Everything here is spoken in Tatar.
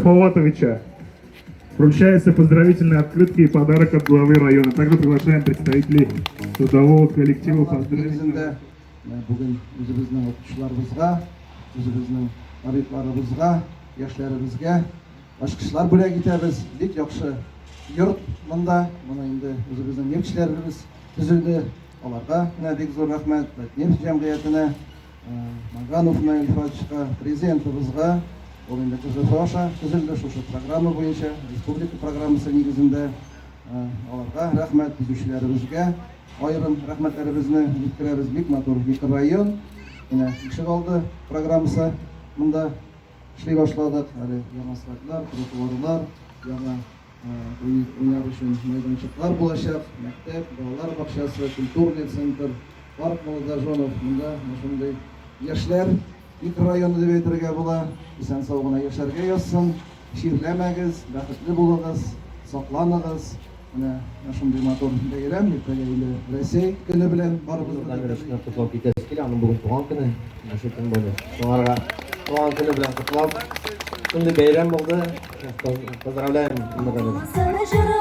Фаватовича. Вручаются поздравительные открытки и подарок от главы района. Также приглашаем представителей трудового коллектива поздравить. Нигезендә бүген үзебезнең укытучыларыбызга, үзебезнең табибларыбызга, яшьләребезгә ачкычлар бүләк итәбез. Бик яхшы йорт монда. Моны инде үзебезнең нефтьчеләребез төзеде. Аларга менә бик зур рәхмәт. Татнефть җәмгыятенә, Маганов Наил Фатичка, президентыбызга, ул инде КЖФ аша төзелде, шушы программа буенча, республика программасы нигезендә. Аларга рәхмәт, төзүчеләребезгә аерым рәхмәтләребезне җиткерәбез. Бик матур микрорайон. Менә ишегалды программасы монда эшли башладык. Әле яңа асфальтлар, тротуарлар, яңа уйнар өчен мәйданчыклар булачак. Мәктәп, балалар бакчасы, культурный центр, парк молодоженов. Монда менә шундый яшьләр микрорайоны дип әйтергә була. Исән-сау гына яшәргә язсын. Чирләмәгез, бәхетле булыгыз, сакланыгыз. Менә шундый матур бәйрәм, иртәгә инде Рәсәй көне белән барыбызны да Владимир котлап китәсе килә, аның бүген туган көне. Менә тем более. Шуңарга туган көне белән котлап, шундый бәйрәм булды. Поздравляем, Мөхәммәд.